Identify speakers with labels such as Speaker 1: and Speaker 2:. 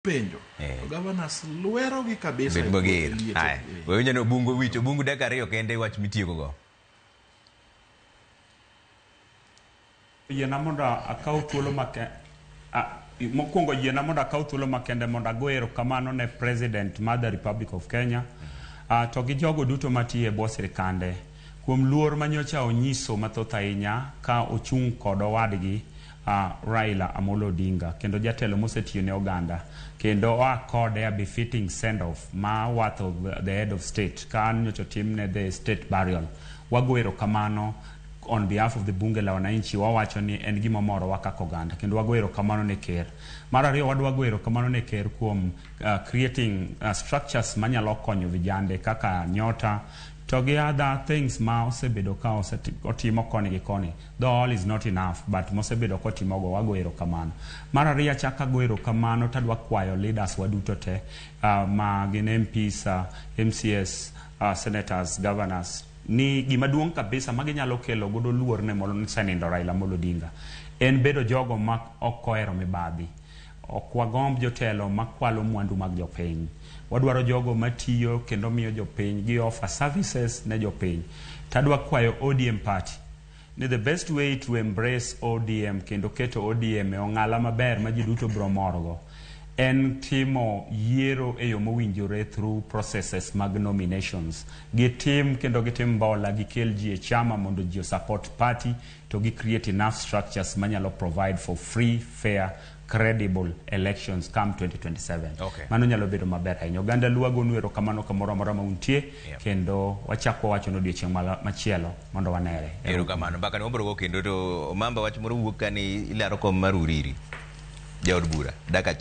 Speaker 1: Penjo
Speaker 2: Eh.
Speaker 1: to governors lwerogi kabisa
Speaker 2: Bed
Speaker 1: e
Speaker 2: mager.
Speaker 1: liete.
Speaker 2: Haya.
Speaker 1: Eh.
Speaker 2: Wawinjo ni Obungu wich, Obungu dakika ariyo kende wach mitieko go.
Speaker 3: Yiena mondo akaw thuolo make a, mokwongo yiena mondo akaw thuolo makende mondo ago erokamano ne President mar the Republic of Kenya to gi jogo duto matiyo e bwo sirikande kuom luor manyocha onyiso mathoth ahinya ka ochung' kod owadgi Raila Amolo Odinga kendo jatelo mosetiyo ne oganda kendo oa kode a befitting send off ma worth of the head of state ka nyocha otimne the state burial. Wago erokamano on behalf of the Bunge la Wananchi wawacho ni en gima morowa kaka oganda kendo wago erokamano ne ker. Mar ariyo wadwa go erokamano ne ker kuom creating structures manyalo konyo vijande kaka Nyota to gi other things ma osebedo ka otimo koni gi koni. Though all is not enough but mosebedo kotimogo wago erokamano. Mar ariyo achako ago erokamano tadwa kwayo leaders waduto te ma gin MPs, MCAs, senators, governors ni gima duong' kabisa ma ginyalo kelo godo luor ne mosenindo Raila Amolo Odinga en bedo jogo ma ok ohero mibadhi. Ok wagomb jotelo makwalo mwandu mag jopiny. Wadwaro jogo matiyo kendo miyo jopiny gi offer services ne jopiny. Tadwa kwayo ODM party ni the best way to embrace ODM kendo keto ODM e ong'ala maber ma ji duto biro morgo en timo yiero e yo mowinjore through processes mag nominations. Gitim kendo gitim mbola gikel ji e chama mondo ji support party to gi create enough structures manyalo provide for free, fair, credible elections come 2027. Mano nyalo bedo maber ahinya. Oganda Luo agonu erokamano kamoro amora ma untie kendo wachak wawacho ni odiochieng' machielo mondo wanere.
Speaker 2: Erokamano. Mbaka ni wabiro go kendo to Mamba wach moro wuok ka ni ilaro kom mar Uriri. Jaod bura. Dakika achiel.